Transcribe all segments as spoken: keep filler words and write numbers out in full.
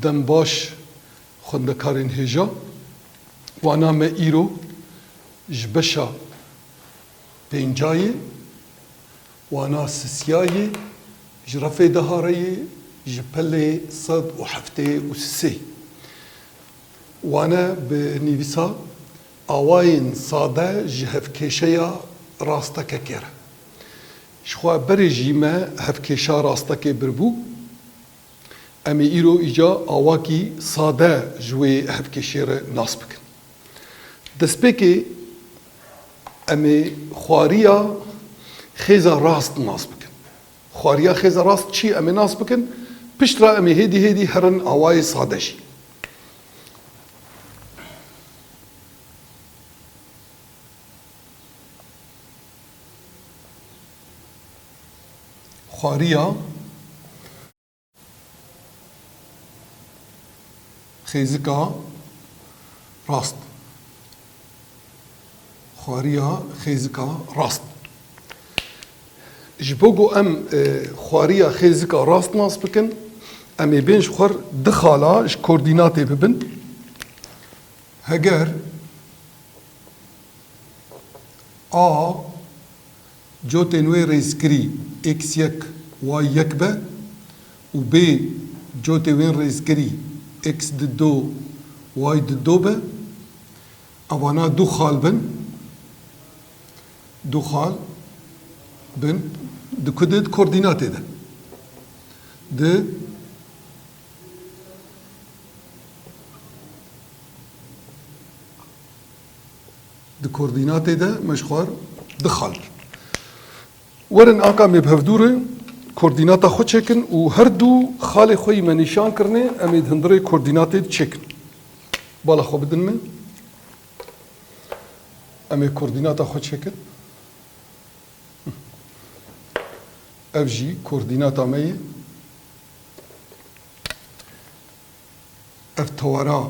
Dem baş xwendekarên hêja. Wana me îro ji beşa pêncayê, wana sisiyayê, ji refê dihareyê, ji pelê sed û heftê û sê. Wane bi nivîsa awayên sade ji hevkêşeya rastekekê re. Ji xwe berê jî me hevkêşa rastekê birbû. Em ê îro îca awakî sade ji wê hevkêşê re nas bikin. Destpêkê em ê xwariya xêza rast nas bikin. Xwariya xêza rast çi em ê nas bikin? Piştre em ê hêdî hêdî herin awayê sade jî. Xwariya xêzika rast. Xwariya xêzika rast. Ji bo ku em, e, xwariya xêzika rast nas bikin, em ê bên ji xwe r du xala ji koordînatê bibin. Heger A cotên wê rêzkirî x yek, y yek be û B cotê wên rêzkirî x dido, y dido be, evana du xal bin, du xal bin, di ku de, di koordînatê de. Di Di koordînatê de me ji xwe r du xal bin. Werin anka em ê bi hevdû re koordînata xwe çêkin û her du xalê xwe yî me nîşan kirine, em ê di hundirê koordînatê de çêkin. Bala xwe bidin min. Em ê koordînata xwe çêkin. Ev jî koordînata me ye. Ev tewera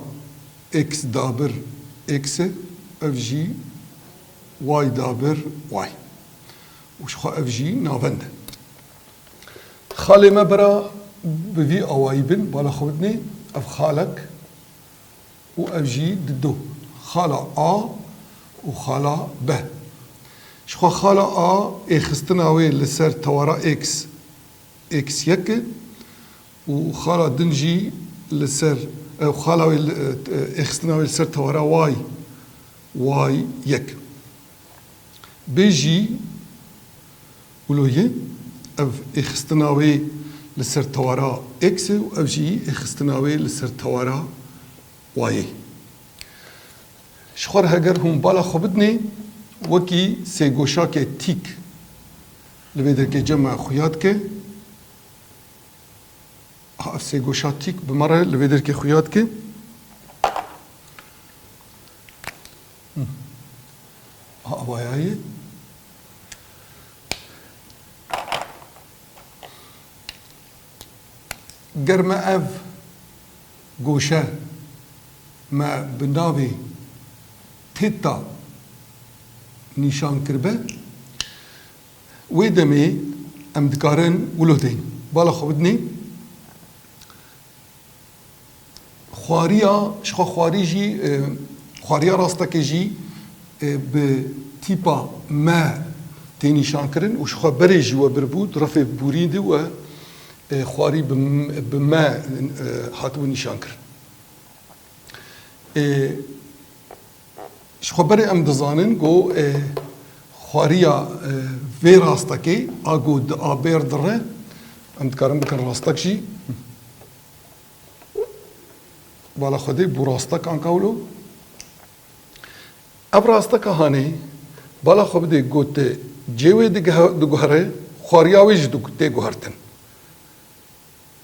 x dabir x e, ev jî y dabir y. Û ji xwe ev jî navend e. Xalê me bira bi vî awayî bin, bala xwe bidinê, ev xalek û ev jî dido. Xala A û xala B. Ji xwe xala A êxistina wê li ser tewera x, x yek e. Û xala din jî li ser, e, xala wê li, e, êxistina wê li ser tewera y, y yek. Bê jî wilo ye, ev êxistina wê li ser tewera x e û ev jî êxistina wê li ser tewera y e. Ji xwe re heger hûn bala xwe bidinê, wekî sêgoşakê tîk li vê derkê cem me xuya dike. Ha, ev sêgoşa tîk bi me re li vê derkê xuya dike. Hi. Ha, avaya ye. Ger me ev goşe me bi navê theta nîşan kiribe, wê demê em dikarin wilo deynin. Bala xwe bidinê. Xwariya, ji xwe xwarî jî, e, xwariya rastekê jî, e, bi tîpa me tê nîşan kirin û ji xwe berê jî we biribû, di refê borî de we, e, xwarî bi, bi me, e, hatibû nîşan kirin. E, Ji xwe berê em dizanin ku, e, xwariya, e, vê rastekê, a ku di abêr dire, em dikarin bikin rastek jî. Bala Xwedê bû rastek anka wilo. Ev rasteka hanê, bala xwe bidê ku te cê wê digehe-, diguhere, xwariya wê jî digu-, tê guhertin.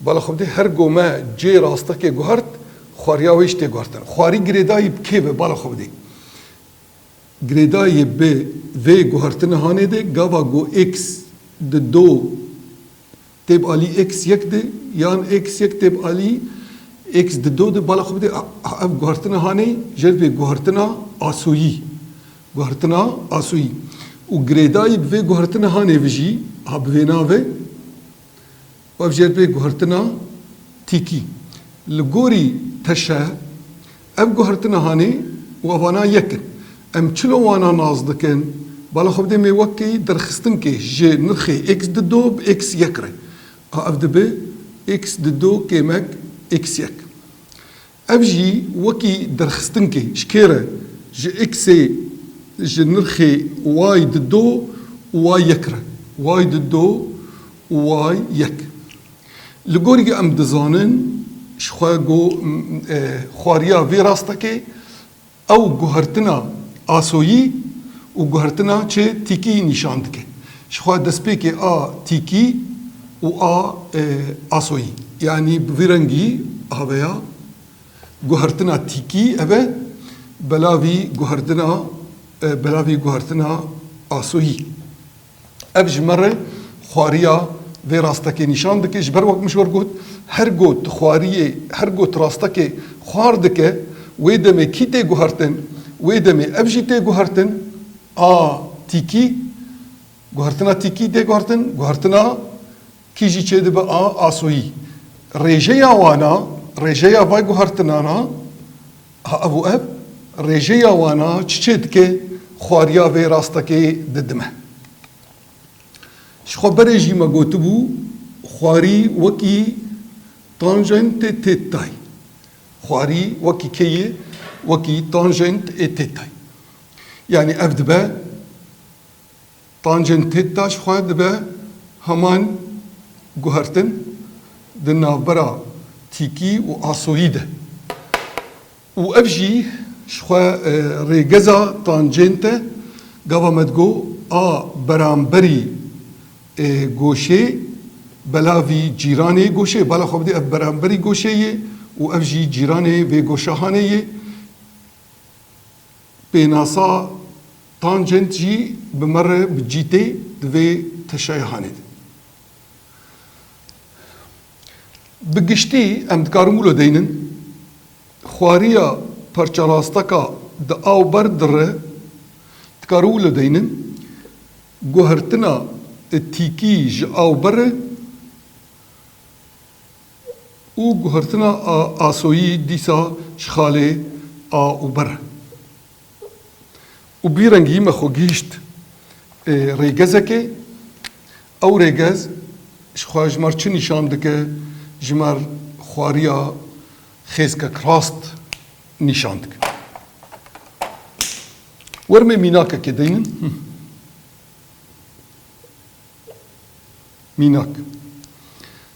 Bala xwe bidê, her go me cê rastekê guhert, xwariya wê jî tê guhertin. Xwarî girêdayî bi kê ve, bala xwe bidê. Girêdayî bi vê guhertina hanê de, gava go x di do tê bi alî x yek de, yan x yek tê bi alî x di do de, bala xwe bidê, a, a, ev guhertina hanê, jê re dibê guhertina asoyî. Guhertina asoyî. Û girêdayî bi vê guhertina hanê ve jî, ha bi vê nave, Ev jê re dibê guhertina tîkî. Li gorî teşe, ev guhertina hanê û evana yek in. Em çilo wana nas dikin? Bala xwe bidê me wekî derxistinkê ji nirxê x di do bi x yek re. A ev dibe x di do kêmek x yek. Ev jî wekî derxistinkê ji kê re? Ji xê, ji nirxê y di do û y yek re. Y di do û y yek. Li gorî em dizanin, ji xwe go, m, e, xwariya vê rastekê ew guhertina asoyî û guhertina çi tîkî nîşan dike. Ji xwe destpêkê a tîkî û a, e, asoyî. Yanî bi vî rengî haveya guhertina tîkî ev e, belavî guhertina, e, belavî guhertina asoyî. Ev ji me re xwariya vê rastekê nîşan dike. Ji ber wek min ji we got, her go tu xwariyê, her go tu rastekê xwar dike, wê demê kî tê guhertin, wê demê ev jî tê guhertin, a tîkî, guhertina tîkî tê guhertin, guhertina kî jî çêdibe a asoyî. Rêjeya wana, rêjeya vay guhertinana, ha ev û ev, rêjeya wana çi çêdike, xwariya vê rastekê didime. Ji xwe berê jî me gotibû, xwarî wekî tanjentê têtay. Xwarî wekî kê ye? Wekî tanjent ê têtay. Yanî ev dibe, tanjent têta ji xwe dibe heman guhertin di navbera tîkî û asoyî de. Û ev jî ji xwe, e, rêgeza tanjente, gava me digo a beramberî, e, goşê belavî cîranê goşê, bala xwe bidê ev beramberî goşê ye û ev jî cîranê vê goşa hanê ye. Pênasa tanjent jî bi me re bi cî tê di vê teşeya hanê de. Bi giştî em dikarin wilo deynin, xwariya perçerasteka di a û ber dire, dikarin wilo deynin, guhertina tîkî ji a û ber e û guhertina a-, asoyî dîsa ji xalê a û ber e. Û bi vî rengî me xwe gihîşt, e, rêgezekê. Ew rêgez ji xwe ji me re çi nîşan dike? Ji me re xwariya xêzkek rast nîşan dike. Wermê mînakekê deynin. Hı. Mînak.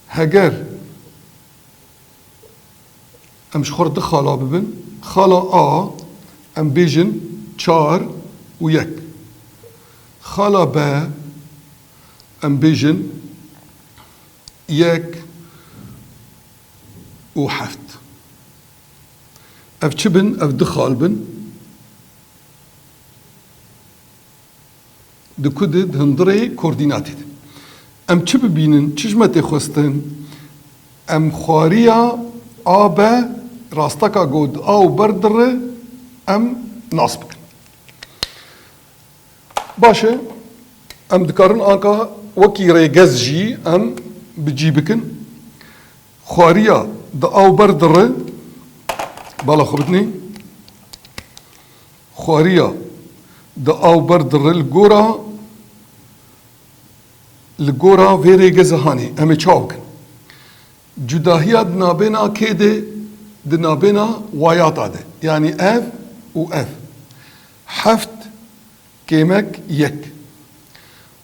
Heger em ji xwe re du xala bibin, xala A, em bêjin çar û yek. Xala B, em bêjin yek û heft. Ev çi bin? Ev du xal bin. Di ku de? Di hundirê koordînatê de. Em çi bibînin? Çi ji me tê xwestin? Em xwariya A B, rasteka ku di a û ber dire, em nas bikin. Baş e, em dikarin anka wekî rêgez jî em bi cî bikin. Xwariya di a û ber dire, bala xwe bidinê. Xwariya di a û ber dire li gora, li gora vê rêgeze hanê. Em ê çawa bikin? Cudahiya di nabêna kê de? Di nabêna wayata de. Yanî ev û ev. Heft kêmek yek.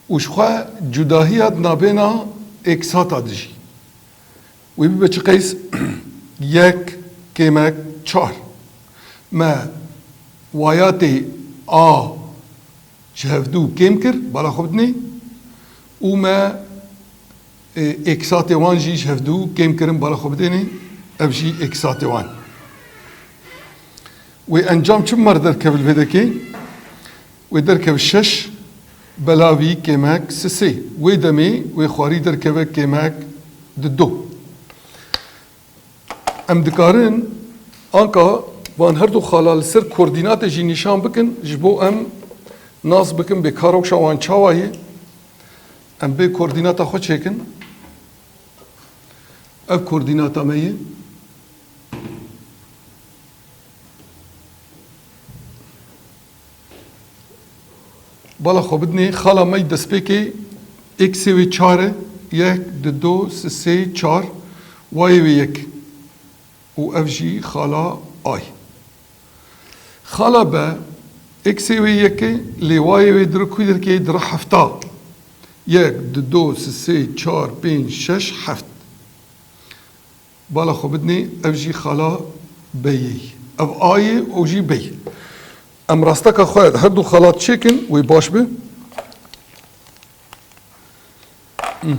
Û ji xwe cudahiya di nabêna êksata de jî. Wê bibe çi qeys? Yek kêmek çar. Me wayatê A ji hevdû kêm kir, bala xwe bidinê. Û me, e, êksatê wan jî ji hevdû kêm kirin, bala xwe bidênê. Ev jî êksatê wan. Wê encam çi bi me re derkeve li vê dekê? Wê derkeve şeş belavî kêmek sisê. Wê demê wê xwarî derkeve kêmek di do. Em dikarin anka van her du xala li ser koordînatê jî nîşan bikin, ji bo em nas bikin bê karokşa wan çawa ye. Em bê koordînata xwe çêkin. Ev koordînata me ye. Bala xwe bidinê, xala me yê destpêkê eksê wê çar e, yek, du, do, sê, sê, çar, wayê wê yek. Û ev jî xala A ye. Xala B, eksê wê yek e, lê wayê wê dire ku derkê, dire hefta. Yek, du, do, sê, sê, çar, pênc, şeş, heft. Bala xwe bidinê, ev jî xala B ye. Ev A ye, ew jî B ye. Em rasteka xwe her du xala çêkin, wê baş be. Hmm.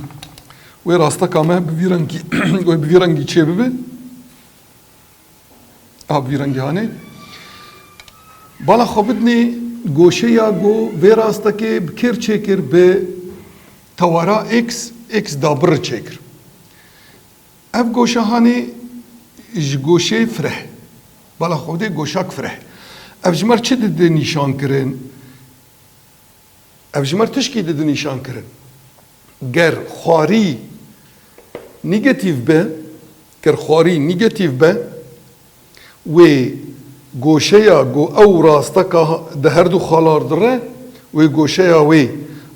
Wê rasteka me bi vî rengî, wê bi vî rengî çê bibe. A, bi vî rengî hanê. Bala xwe bidinê, goşeya ku vê rastekê bi kêr çêkir, bi tewera x, x dabir çêkir. Ev goşa hanê ji goşê fireh. Bala xwe dê goşak fireh. Ev ji me re çi dide nîşan kirin? Ev ji me re tişkî dide nîşan kirin. Ger xwarî negatîf be, ger xwarî negatîf be, wê goşeya ku ew rasteka di her du xalar dire, wê goşeya wê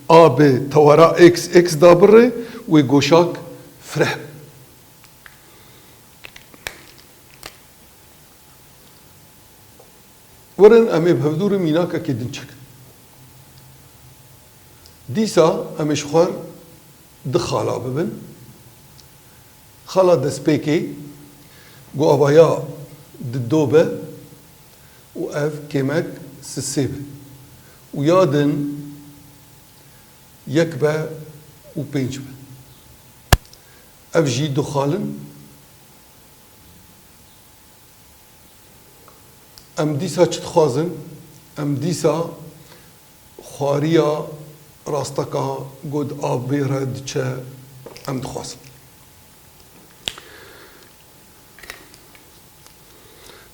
a bi tewera x, x dabire, wê goşak fireh. Werin em ê bi hevdû re mînakekê din çekin. Dîsa em ê ji xwe du xala bibin. Xala destpêkê ku avaya du do be û ev kêmek sê sê be. Û ya din yek be û pênc be. Ev jî du xal in. Em dîsa çi dixwazin? Em dîsa xwariya rasteka ku di avê re diçe em dixwazin.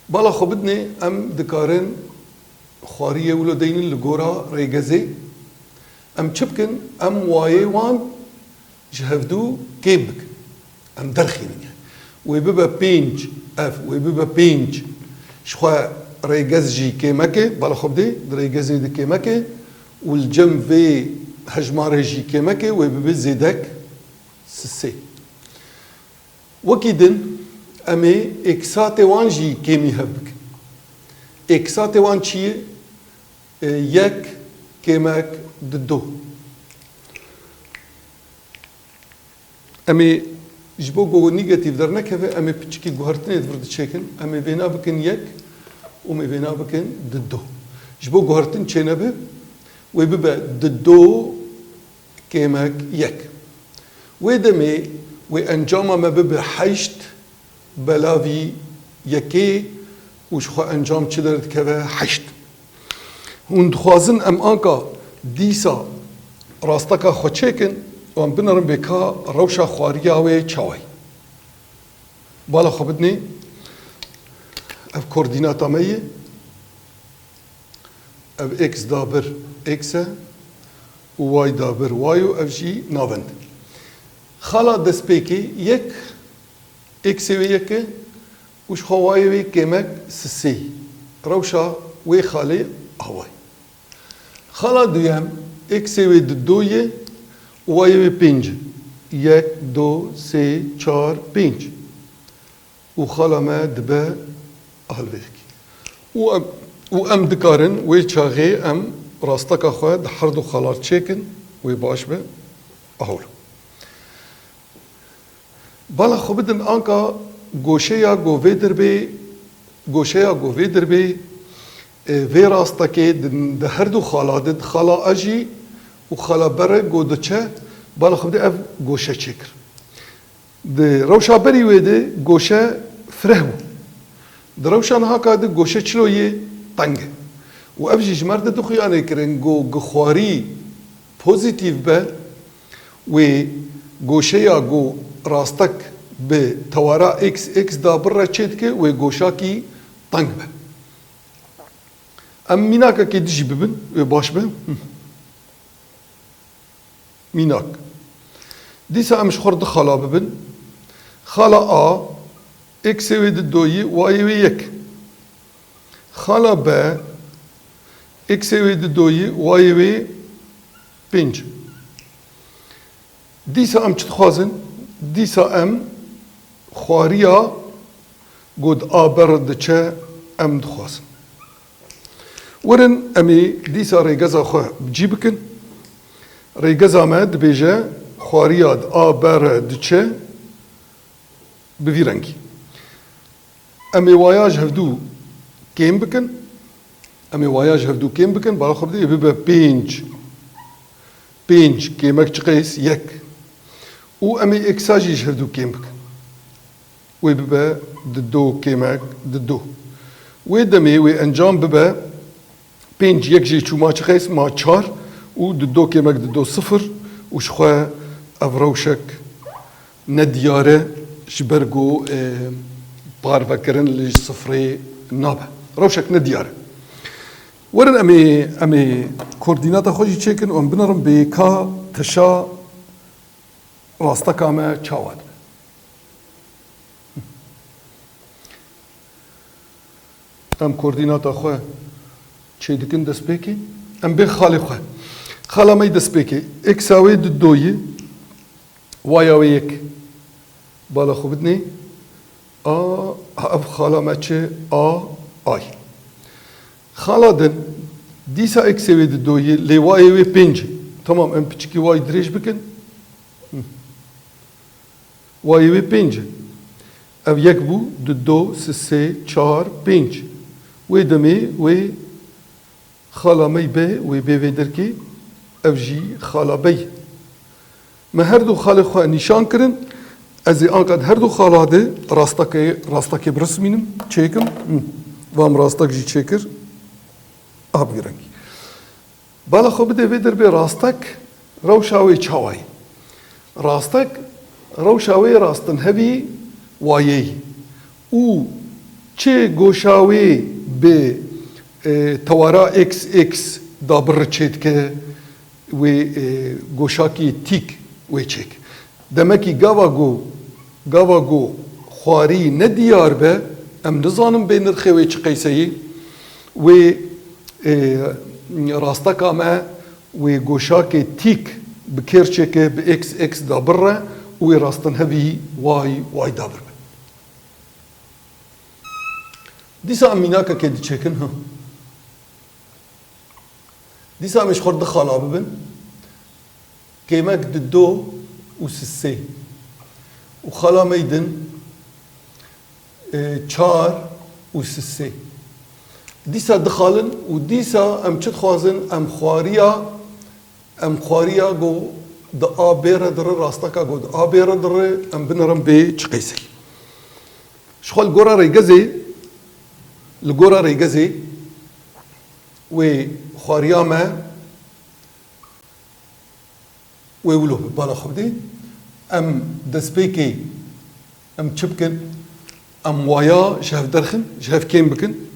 Bala xwe bidinê, em dikarin xwariyê wilo deynin li gora rêgezê. Em çi bikin? Em wayê wan ji hevdû kêm bikin. Em derxînin yani. Wê bibe pênc, ev, wê bibe pênc. Ji xwe rêgez jî kêmek e, bala xwe bidê, di rêgezê de kêmek e û li cem vê hejmarê jî kêmek e, wê bibe zêdek sê sê. Wekî din, em ê êksatê wan jî kêmî hev bikin. Êksatê wan çi ye? E, yek kêmek du do. Em ê ji bo ku negatîf dernekeve, em ê piçikî guhertinê di vir de çêkin. Em ê vêna bikin yek û em ê vêna bikin du do. Ji bo guhertin çênebe, wê bibe du do kêmek yek. Wê demê wê encama me bibe heşt belavî yekê û ji xwe encam çi derdikeve? Heşt. Hûn dixwazin em anka dîsa rasteka xwe çêkin û em binerin bê ka rewşa xwariya wê çawa ye? Bala xwe bidinê, ev koordînata me ye. Ev x dabir x e û y dabir y û ev jî navend. Xala destpêkê yek, x'ê wê yek e û ji xwe y'ê wê kêmek sisê. Rewşa wê xalê awa ye. Xala duyem, x'ê wê di do ye û y'ê wê pênc e. Yek, do, sê, çar, pênc. Û xala me dibe alvêrkî. Û em, û em dikarin wê çaxê em rasteka xwe di her du xalar çêkin, wê baş be. Ahol. Bala xwe bidin anka goşeya go vê derbê, goşeya go vê derbê, e, vê rastekê di, di her du xala de, di xala A jî û xala B re go diçe, bala xwe bidin ev goşe çêkir. Di rewşa berî wê de goşe fireh bû. Di rewşa niha ka de goşe çilo yê teng e. Û ev jî ji me re dixuyanê kirin, go gi xwarî pozîtîf be, wê goşeya go rastek bi tewara x, x da bi re çê dike, wê goşakî teng be. Em mînakekê dijî bibin, wê baş be. Hı. Mînak. Dîsa em ji xwe re du xala bibin. Xala A, x'ê wê di doyî, y'ê wê yek. Xala B, x'ê wê di doyî, y'ê wê pênc. Dîsa em çi dixwazin? Dîsa em xwariya ku di a ber diçe em dixwazin. Werin em ê dîsa rêgeza xwe bi cî bikin. Rêgeza me dibêje xwariya di a ber diçe bi vî rengî. Em ê waya ji hevdû kêm bikin. Em ê waya ji hevdû kêm bikin. Bala xwe bidê, ê bibe pênc. Pênc kêmek çiqeys? Yek. Û em ê êksa jî ji hevdû kêm bikin. Wê bibe dido kêmek dido. Wê demê wê encam bibe pênc, yek jê çû ma çiqeys? Ma çar û dido kêmek dido sifir û ji xwe ev rewşek nediyar e, ji ber ku, e, parvekirin li sifrê nabe. Rewşek nediyar e. Werin em ê, em ê koordînata xwe jî çêkin û em binerin bê ka teşa rasteka me çawa dibe. Em koordînata xwe çêdikin destpêkê. Em bê xalê xwe. Xala me yî destpêkê. Eksa wê didoyî, waya wê yek. Bala xwe bidinê. A, ev xala me çi? A, ay. Xala din, dîsa eksê wê didoyî, lê wayê wê pênc e. Tamam, em piçikî wayî dirêj bikin. Hı. Wayê wê pênc e. Ev yek bû, du, do, sê, sê, çar, pênc. Wê demê wê xala me yî be, wê bê vê derkê, ev jî xala be yî. Me her du xalê xwe nîşan kirin. Ez ê anka di her du xala de rastekê, rastekê birismînim, çêkim. Hı. Vam rastek jî çêkir. A bi vî rengî. Bala xwe bidê vê derbê rastek, rewşa wê çawa ye? Rastek, rewşa wê rastinhevî wayê ye. Û çi goşa wê bi, e, tewara X X dabir çêdike, wê, e, goşakî tîk wê çêk. Demekî gava ku, gava ku xwarî nediyar be, em nizanin bê nirxê wê çi qeyseyî, wê, e, rasteka me wê goşakê tîk bi kêr çêke, bi X X dabir re û wê rastinhevî way way dabir be. Dîsa em mînakekê diçêkin, ha. Dîsa em ê ji xwe re du xala bibin. Kêmek dido û sisê. Û xala me yî din, e, çar û sisê. Dîsa du xal in û dîsa em çi dixwazin? Em xwariya, em xwariya ku di A B re dire, rasteka ku di A B re dire, em binerin bê çi qeysê. Ji xwe li gora rêgezê, li gora rêgezê wê xwariya me wê wilo bi bala xwe bidê. Em destpêkê em çi bikin? Em waya ji hev derxin, ji hev kêm bikin.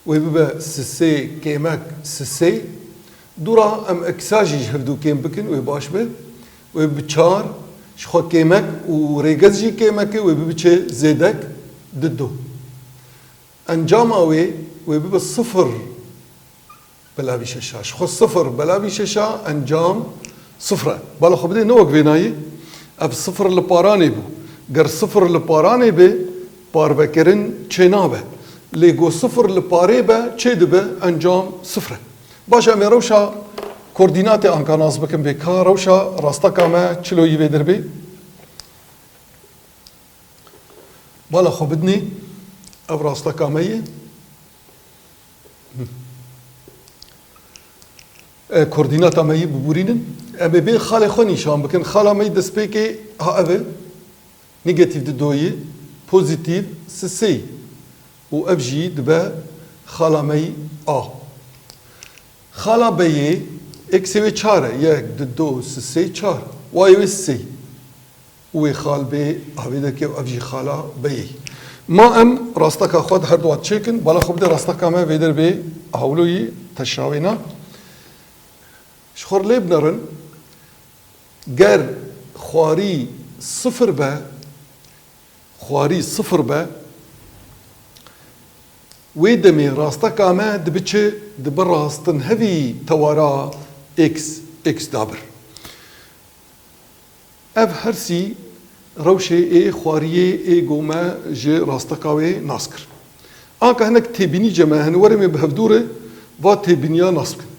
Wê bibe sisê kêmek sisê. Dûra em eksa jî ji hevdû kêm bikin, wê baş be. Wê bi çar, ji xwe kêmek û rêgez jî kêmek e, wê bibiçe zêdek dido. Encama wê, wê bibe sifir belavî şeşa. Ji xwe sifir belavî şeşa, encam sifir e. Bala xwe bidê, ne wek vênayê. Ev sifir li paranê bû. Ger sifir li paranê be, parvekirin çênabe. Lê ku sifir li parê be, çê dibe, encam sifir e. Baş e, em ê rewşa koordînatê anka nas bikin bê ka rewşa rasteka me çiloyî vê derbê. Bala xwe bidinê, ev rasteka me ye. E, koordînata me yî bibûrînin. Em ê bê xalê xwe nîşan bikin. Xala me yî destpêkê ha ev e. Negatîf didoyî, pozîtîf sisê. Û ev jî dibe xala me yî A. Xala B'yê eksê wê çar e. Yek, du, do, sisê, çar. Wayê wê sê. Û wê xal bê, a vê derkê û ev jî xala B'yê. Ma em rasteka xwe di her duwa çêkin, bala xwe bide rasteka me vê derbê hewloyî teşawêna. Ji xwe re lê binerin, ger xwarî sifir be, xwarî sifir be, wê demê rasteka me dibiçe, dibe rastinhevî tewara X x dabir. Ev her sî rewşê ê xwariyê ê go me ji rasteka wê nas kir. Anka hinek têbînî cem e, hin were me bi hevdû re va têbîniya nas bikin.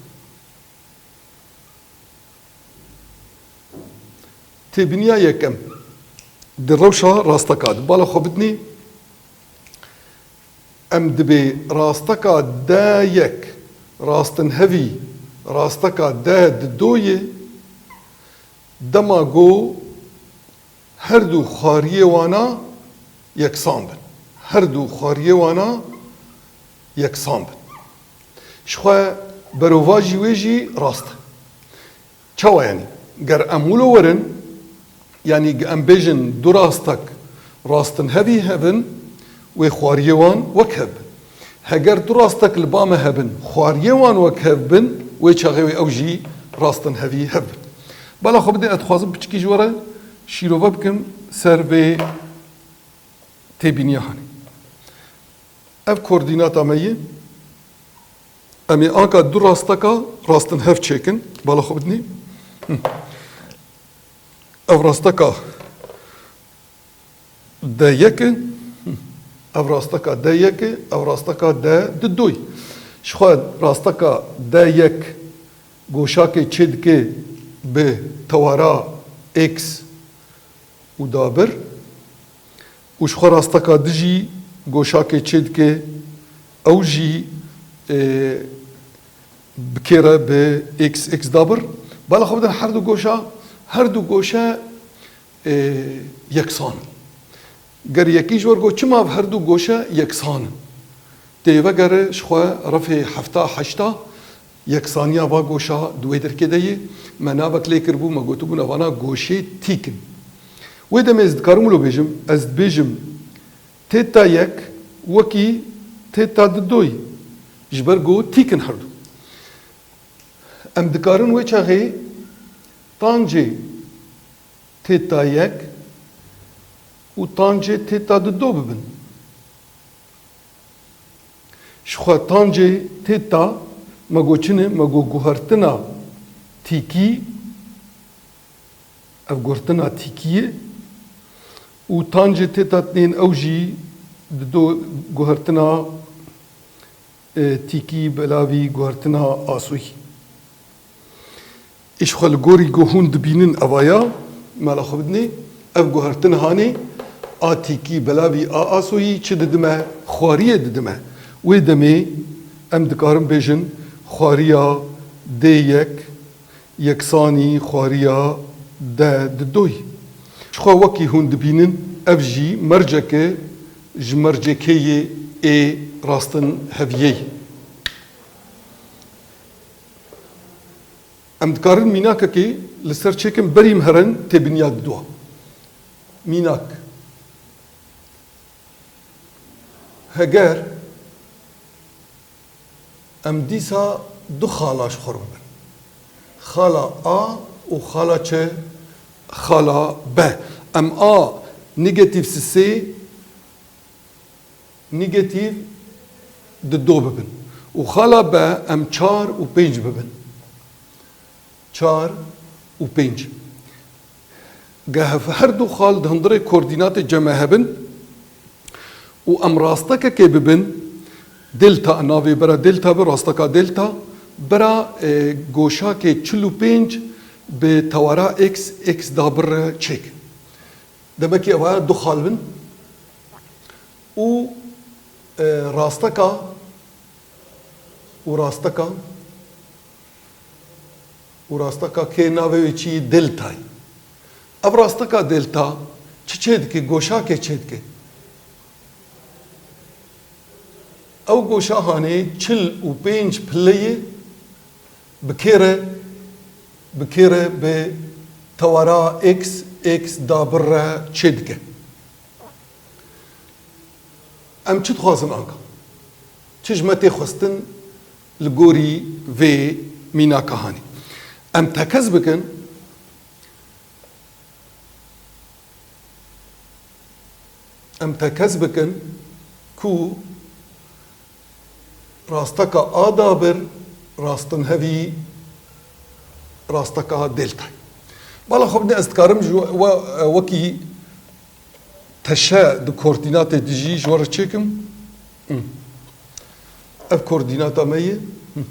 Têbîniya yekem di rewşa rasteka de bala xwe bidinê. Em dibê rasteka D yek rastinhevî rasteka D di do ye, dema ku her du xwariyê wana yeksan bin. Her du xwariyê wana yeksan bin. Ji xwe berovajî wê jî rast e. Çawa yanî? Ger em wilo werin, yanî em bêjin du rastek rastinhevî hebin, wê xwariyê wan wek hev bin. Heger du rastek li ba me hebin, xwariyê wan wek hev bin, wê çaxê wê ew jî rastinhevî hev bin. Bala xwe bidê, ez dixwazim piçikî ji we re şîrove bikim ser vê têbîniya hanê. Ev koordînata me ye. Em ê anka du rasteka rastinhev çêkin. Bala xwe bidinê. Hi. Ev rasteka D yek e. Hi. Ev rasteka D yek e. Ev rasteka D di do ye. Ji xwe rasteka D yek goşakê çêdike bi tewara x û dabir û ji xwe rasteka dijî goşakê çêdike, ew jî, e, bikêre bi x, x dabir. Bala xwe bidin her du goşa, her du goşe, e, yeksan in. Ger yekî ji we re got, çima ev her du goşe yeksan in? Tê vegere ji xwe refê hefta heşta yeksaniya va goşa di wê derkê de ye. Me navek lê kiribû, me gotibûn, evana goşê tîk in. Wê demê ez dikarim wilo bêjim, ez dibêjim têta yek wekî têta di do ye. Ji ber ku tîk in her du. Em dikarin wê çaxê tancê têta yek û tancê têta di do bibin. Ji xwe tancê têta me got çi ne, me got guhertina tîkî, ev guhertina tîkî ye û tancê têta tên ew jî di do guhertina, e, tîkî belavî guhertina asoyî. Îş xwe li gorî ku hûn dibînin evaya, mala xwe bidinê, ev guhertin hanê, a tîkî belavî a asoyî çi didime? Xwariyê didime. Wê demê em dikarin bêjin xwariya D yek yeksanî xwariya D di do ye. Ji xwe wekî hûn dibînin, ev jî merceke ji mercekê yê ê rastinheviyê ye. Em dikarin mînakekê li ser çêkin, berî em herin têbiniya di dua. Mînak. Heger em dîsa du xala ji xwe re bibin. Xala A û xala çi? Xala B. Em A negatîf sisê, negatîf di do bibin. Û xala B em çar û pênc bibin. Çar û pênc. Ge hev-, her du xal di hundirê koordînatê cem hebin û em rastekekê bibin, delta, navê bera delta bi, rasteka delta, bera, e, goşakê çil û pênc bi tewara x, x dabir re çêk. Demekî evaya du xal bin û, e, rasteka û rasteka û rasteka kê navê wê çi ye? Delta ye. Ev rasteka delta çi çêdike? Goşakê çêdike. Ew goşa hanê çil û pênc pile ye, bi kê re, bi kê re bi tewara x, x dabir re çêdike. Em çi dixwazin anka? Çi ji me tê xwestin li gorî vê mînaka hanê? Em tekez bikin, em tekez bikin ku rasteka A dabir rastinhevî rasteka deltayê. Bala xwe bidin, ez dikarim ji we, we, wekî teşe di koordînatê dijî ji we re çêkim. Hı. Ev koordînata me ye. Hı.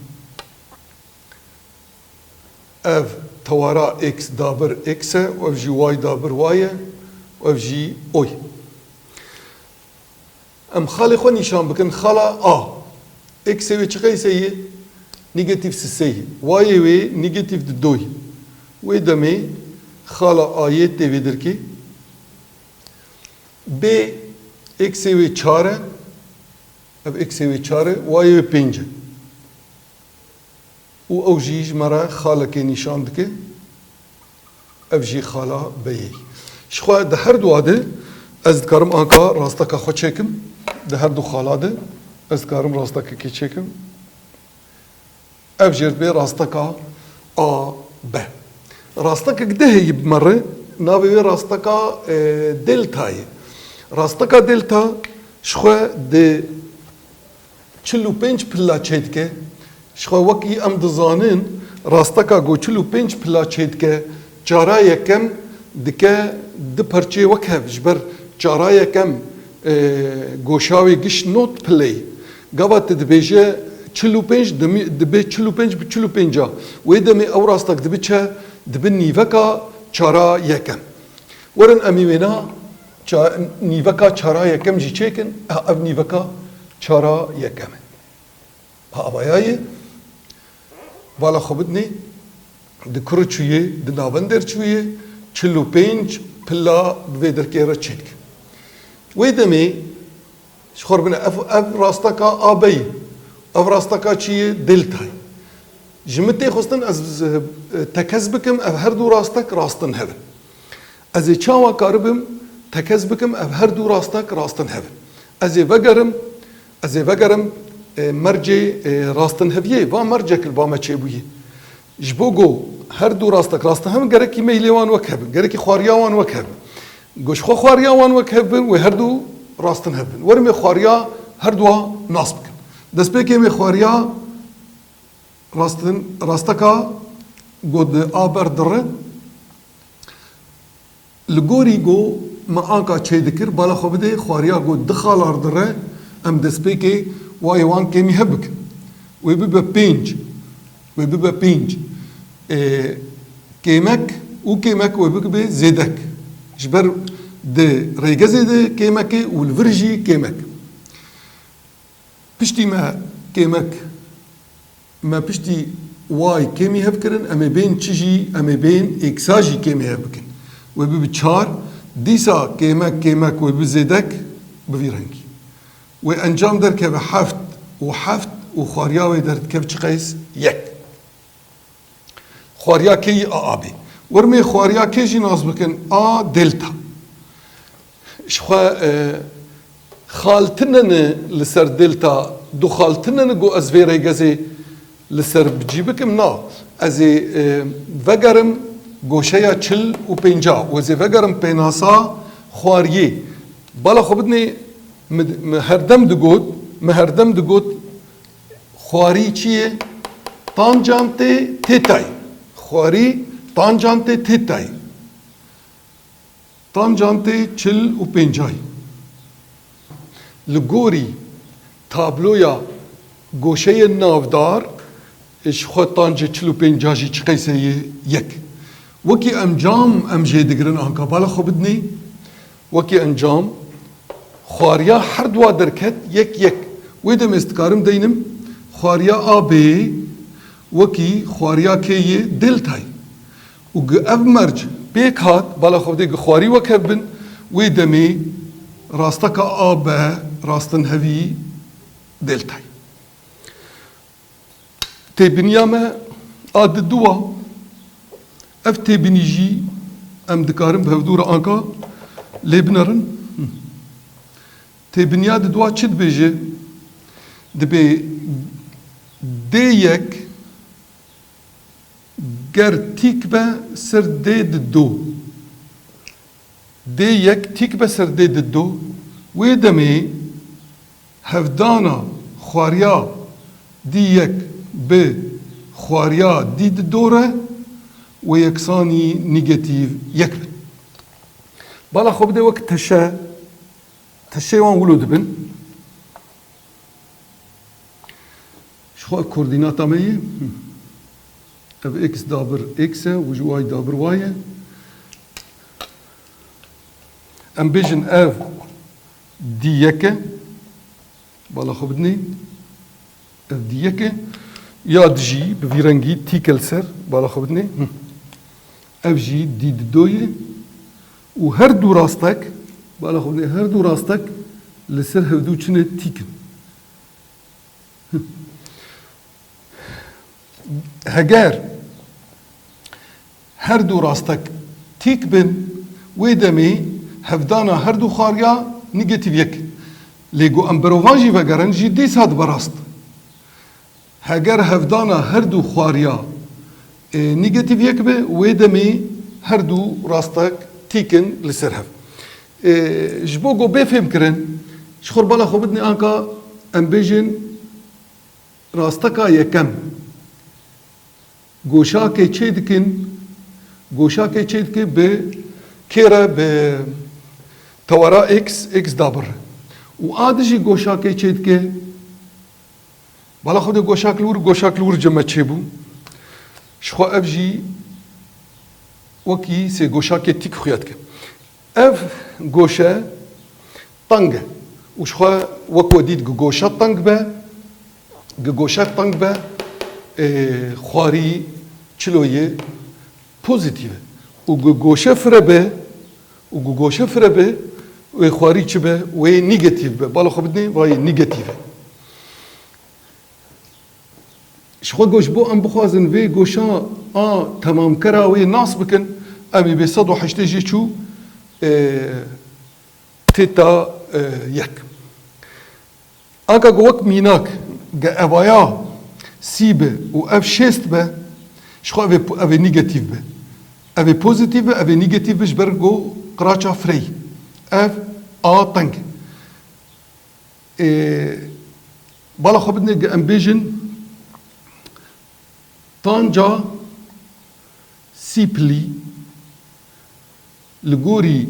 Ev tewara x dabir x e, ev jî y dabir y e, ev jî o ye. Em xalê xwe nîşan bikin, xala a. Xê wê çi qeyse ye? Negatîf sisê ye. Wayê wê negatîf dido ye. Wê demê xala a yê tê vê derkê. B, xê wê çar e. Ev xê wê çar e, wayê wê pênc e. Û ew jî ji me re xalekê nîşan dike. Ev jî xala B yê. Ji xwe di her dua de ez dikarim anka rasteka xwe çêkim. Di her du xala de ez dikarim rastekekê çêkim. Ev jê re dibê rasteka A B. Rastekek di heye bi me re, navê wê rasteka, e, delta ye. Rasteka delta ji xwe di çil û pênc pila çêdike. Ji xwe wekî em dizanin, rasteka ku çil û pênc pila çêdike, çara yekem dike du perçê wek hev, ji ber çara yekem, e, goşa wê giş nod pile ye. Gava tu dibêje çil û pênc, dimî-, dibe çil û pênc bi çil û pênc a. Wê demê ew rastek dibe çi? Dibe nîveka çara yekem. Werin em ê wêna ça-, nîveka çara yekem jî çêkin. Ha, ev nîveka çara yekem e. Ha, avaya ye. Bala xwe bidinê, di kur çûyê, di navend der çûyê, çil û pênc pila bi vê derkê re çêk. Wê demê, ji xwe re bine, ev, ev rasteka A B ye. Ev rasteka çi ye? Delta ye. Ji min tê xwestin ez, e, tekez bikim, ev her du rastek rastin hev in. Ez ê çawa karibim tekez bikim ev her du rastek rastin hev in? Ez ê vegerim, ez ê vegerim, e, mercê, e, rastinheviyê, va mercek li ba me çêbûye. Ji bo ku her du rastek rastin hev in, gerekî meylê wan wek hev in, gerekî xwariya wan wek hev in. Ku ji xwe xwariya wan wek hev bin, wê her du rastin hev bin. Werin me xwariya her dua nas bikin. Destpêkê me xwariya Rastin, rasteka ku di a ber dire, li gorî ku me anka çêdikir, bala xwe bidê xwariya ku di xalar dire, em destpêkê wayê wan kêmî hev bikin. Wê bibe pênc. Wê bibe pênc. Ê, kêmek û kêmek wê bibe zêdek. Ji ber di rêgezê de kêmek e û li vir jî kêmek. Piştî me kêmek, me piştî y kêmî hev kirin, em ê bên çi jî, em ê bên êksa jî kêmî hev bikin. Wê bibe çar, dîsa kêmek, kêmek wê bibe zêdek, bi vî rengî. Wê encam derkeve heft û heft û xwariya wê derdikeve çi qeys? Yek. Xwariya kê yî? A A B. Wermê xwariya kê jî nas bikin? A delta. Ji xwe, e, xal tune ne li ser delta, du xal tune ne ku ez vê rêgezê li ser bi cî bikim? Na. Ez ê, e, vegerim goşeya çil û pênca û ez ê vegerim pênasa xwariyê. Bala xwe bidinê, min, min herdem digot, min herdem digot, Xwarî çi ye? Tancantê têtayî. Xwarî tancantê têtayî. Tancantê çil û pêncayî. Li gorî tabloya goşeyên navdar, ji xwe tancê çil û pênca jî çi qeyse ye? Yek. Wekî encam em jê digirin anka. Bala xwe bidinê. Wekî encam, xwariya her dua derket yek yek. Wê demê ez dikarim deynim, xwariya A B wekî xwariya kê yê deltayê. Û gi ev merc pêk hat, bala xwe dê gi xwarî wek hev bin, wê demê rasteka A B rastinhevî deltayê. Têbiniya me a diduwa, ev têbinî jî em dikarin bi hevdû re anka lê binerin. Têbiniya diduwa çi dibêje? Dibê D yek ger tîk be ser D dido. D yek tîk be ser D dido, wê demê hevdana xwariya D yek bi xwariya D dido re wê yeksanî negatîf yek bin. Bala xwe bidê wek teşe, teşeyê wan wilo dibin. Ji xwe ev koordînata me ye. Ev x dabir x e û ji way dabir y e. Em bêjin ev d yek e. Bala xwe bidinê. Ev d yek e. Ya dijî bi vî rengî tîk e li ser. Bala xwe bidinê. Ev jî d du ye. Û her du rastek, bala xwe bidinê, her du rastek li ser hevdû çi ne, tîk in. Heger her du rastek tîk bin, wê demê hevdana her du xwariya negatîf yek. Lê ku em berovan jî vegerin jî dîsa dibe rast. Heger hevdana her du xwariya, e, negatîf yek be, wê demê her du rastek tîk in li ser hev. E, ji bo ku bê fêhmkirin, ji xwe bala xwe bidinê anka em bêjin rasteka yekem. Goşakê çê dikin, goşakê çê dike bi kê re, bi tewera x, x dabir. Û a dijî goşakê çê dike, bala xwe de goşak li wir, goşak li wir cem me çêbû. Ji xwe ev jî wekî sê goşakê tîk xuya dike. Ev goşe teng e. Û ji xwe wek we dît gi goşa teng be, gi goşe teng be, e, xwarî çilo ye pozîtîf e. Û gi goşe fire be, û gi goşe fire be, wê xwarî çi be? Wê negatîf be. Bala xwe bidinê, vayê negatîf e. Ji xwe goş bo em bixwazin vê goşa a temamkera wê nas bikin, em ê bê sed û heştê jê çû, e, têta, e, yek. Anka ku wek mînak ge evaya sî be û ev şêst be, ji xwe ev ê, ev ê negatîf be. Ev ê pozîtîf be, ev ê negatîf be ji ber ku qiraça fireyî. Ev a teng e. Ê, bala xwe bidinê, em bêjin tanca sî pilî li gorî,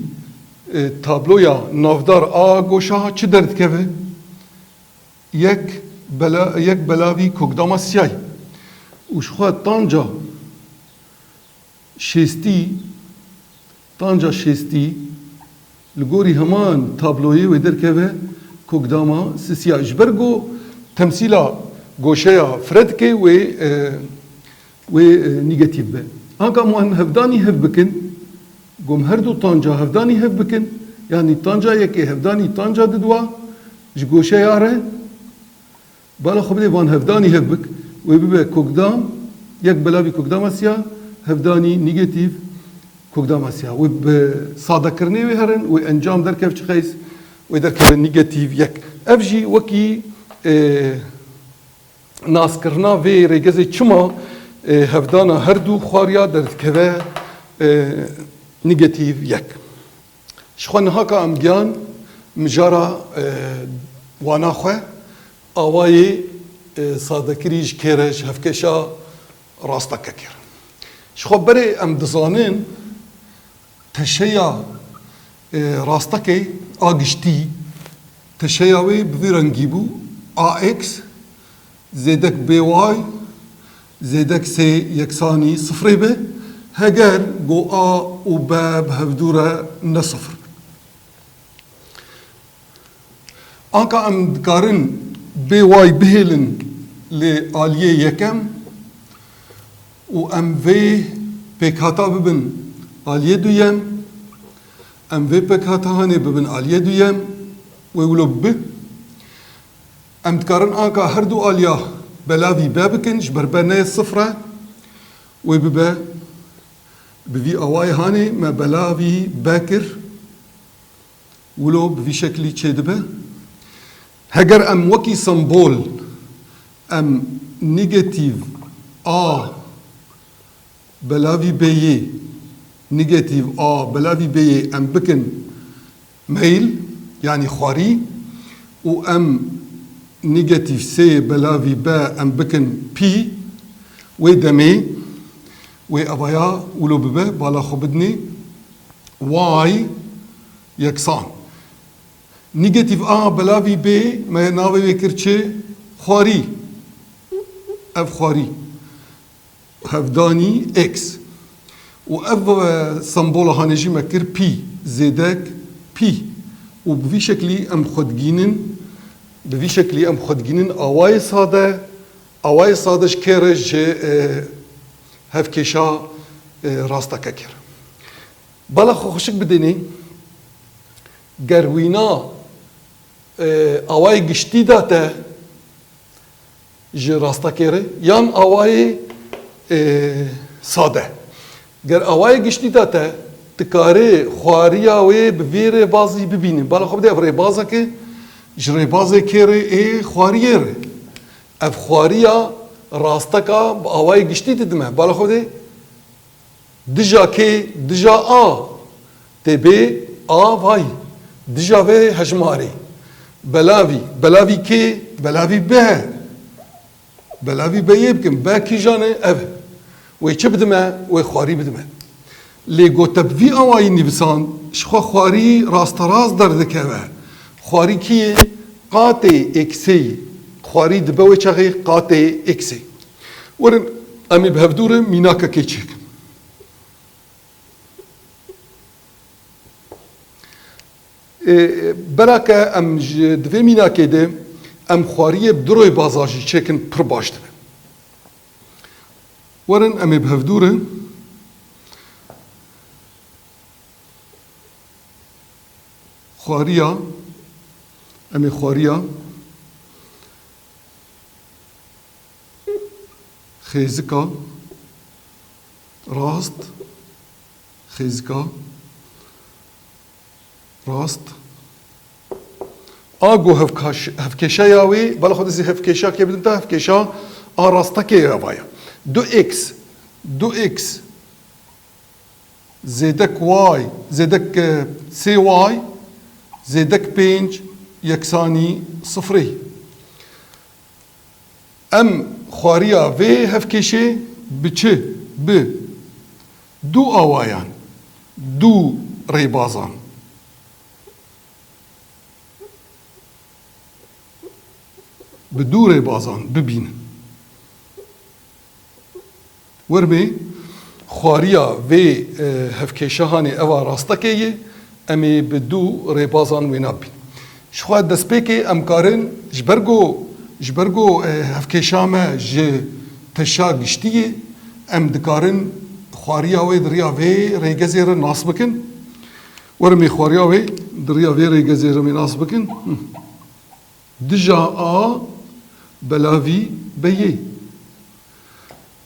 e, tabloya navdar a goşa çi derdikeve? Yek bela-, yek belavî kokdama siyayî. Û ji xwe tanca şêstî, tanca şêstî li gorî heman tabloyê wê derkeve kokdama sisiya. Ji ber ku temsîla goşeya fire dike wê, e, wê, e, negatîf be. Anka em wan hevdanî hev bikin, gom her du tanca hevdanî hev bikin, yanî tanca yekê hevdanî tanca diduwa ji goşeya re, bala xwe bidê van hevdanî hev bik, wê bibe kokdam, yek belavî kokdama siya, hevdanî negatîf kokdama siya. Wê bi sadekirinê wê herin, wê encam derkev çi qeys, wê derkeve negatîf yek. Ev jî wekî, e, naskirina vê rêgezê çima, e, hevdana her du xwariya derdikeve, e, negatîf yek. Ji xwe niha ka em giyan mijara, e, wana xwe awayê, e, sadekirî ji kê re ji hevkeşa rasteke kir. Ji xwe berê em dizanin teşeya, e, rastekê a giştî, teşeya wê bi vî rengî bû, a x zêdek bê y zêdek sê yeksanî sifrê be, heger go a û b bi hevdû re ne sifir. Anka em dikarin bê y bihêlin li aliyê yekem û em vê pêkhata bibin aliyê duyem, em vê pêkhata hanê bibin aliyê duyem, wê wilo bibe. Em dikarin anka her du aliya belavî b bikin, ji ber b neyê sifir e, wê bibe, bi vî awayê hanê me belavî b kir, wilo bi vî şeklî çêdibe. Heger em wekî sembol em negatîf a belavî bêyê, negatîf a belavî bêyê em bikin meyl, yanî xwarî, û em negatîf sê belavî b em bikin pî, wê demê Wê evaya wilo bibe, bala xwe bidinê. Y yeksan. Negatîf a belavî bê, me navê wê kir çi? Xwarî. Ev xwarî. Hevdanî x. Û ev, e, sembola hanê jî me kir pî, zêdek pî. Û bi vî şeklî em xwe digînin, bi vî şeklî em xwe digînin awayê sade, awayê sade ji kê re? Ji, e, hevkêşa, e, rastekekê re. Bala xwe xweşik bidênê, ger wîna, e, awayê giştî de te ji rastekê re, yan awayê, e, sade. Ger awayê giştî de te, dikarê xwariya wê bi vê rêbazî bibînin. Bala xwe bidê, ev rêbazeke ji rêbazê kê re? Ê xwariyê re. Ev xwariya rasteka bi awayê giştî didime. Bala xwe bidê, dija kê? Dija a. Tê bê a vay. Dija vê hejmarê. Belavî. Belavî kê? Belavî be. Belavî beyê bikim. Be kîjan e? Ev e. Wê çi bidime? Wê xwarî bidime. Lê gote bi vî awayî nivîsand, ji xwe xwarî rasterast derdikeve. Xwarî kî ye? Qatê eksê yî. Xwarî dibe wê çaxê qatê eksê. Werin, em ê bi hevdû re mînakekê çêkin. Ê, bera ke em ji, di vê mînakê de em xwariyê bi du rêbaza jî çêkin, pir baş dibe. Werin, em ê bi hevdû re xwariya, em ê xwariya xêzika rast, xêzika rast. A go hevkaş-, hevkêşeya wê, bala xwe dizî hevkêşa kê bidin te, hevkêşa a rastekê ya vaya. Du x, du x zêdek y, zêdek, e, sê y, zêdek pênc yeksanî sifrê. Em xwariya vê hevkêşê bi çi? Bi du awayan, du rêbazan. Bi du rêbazan bibînin. Wermê xwariya vê, e, hevkêşa hanê eva rastekê ye, em ê bi du rêbazan wêna bîn. Ji xwe destpêkê em karin ji ber ku, ji ber ku, e, hevkêşa me ji teşa giştî ye, em dikarin xwariya wê di riya vê rêgezê re nas bikin. Wermê xwariya wê di riya vê rêgezê re em ê nas bikin. Hi. Dija a belavî beyê.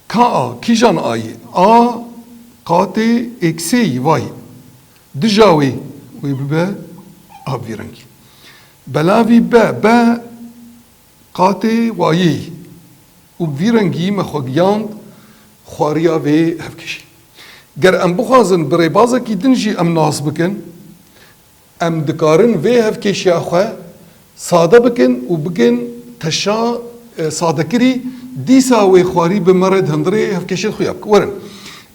Ka a, kîjan a yê? A qatê eksê yî, vay. Dija wê, wê bibe a bi vî rengî. Belavî be, be qatê wayê yî. Û bi vî rengî me xwe giyand xwariya vê hevkêşê. Ger em bixwazin bi rêbazekî din jî em nas bikin, em dikarin vê hevkêşiya xwe sade bikin û bikin teşa, e, sadekirî, dîsa wê xwarî bi me re di hundirê hevkêşê xwe ya bike. Werin,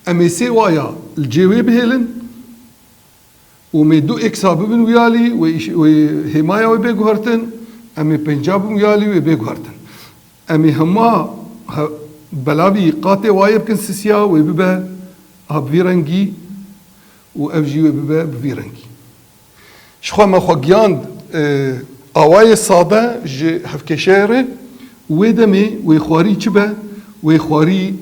em ê sê waya li cê wê bihêlin û em ê du eksa bibin wî alî, wê îş-, wê hêmaya wê bê guhertin, em ê pênca bin wî alî, wê bê guhertin. Em ê hema he-, belavî qatê wayê bikin sisiya, wê bibe a bi vî rengî û ev jî wê bibe bi vî rengî. Ji xwe me xwe giyand, e, awayê sade ji hevkêşeyê re, wê demê wê xwarî çi be? Wê xwarî,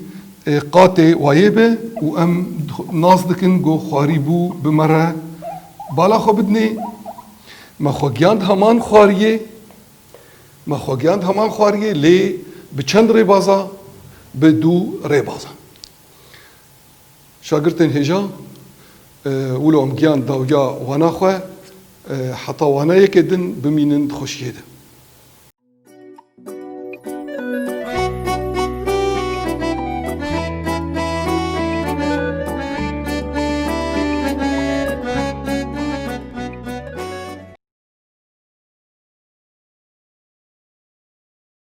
e, qatê wayê be û em nas dikin ku xwarî bû bi me re bala xwe bidinê. Me xwe giyand heman xwariyê, me xwe giyand heman xwariyê, lê bi çend rêbaza? Bi du rêbaza. Şagirtên hêja, e, wilo em giyan dawiya wana xwe, e, heta wana yekê din bimînin di xweşiyê de.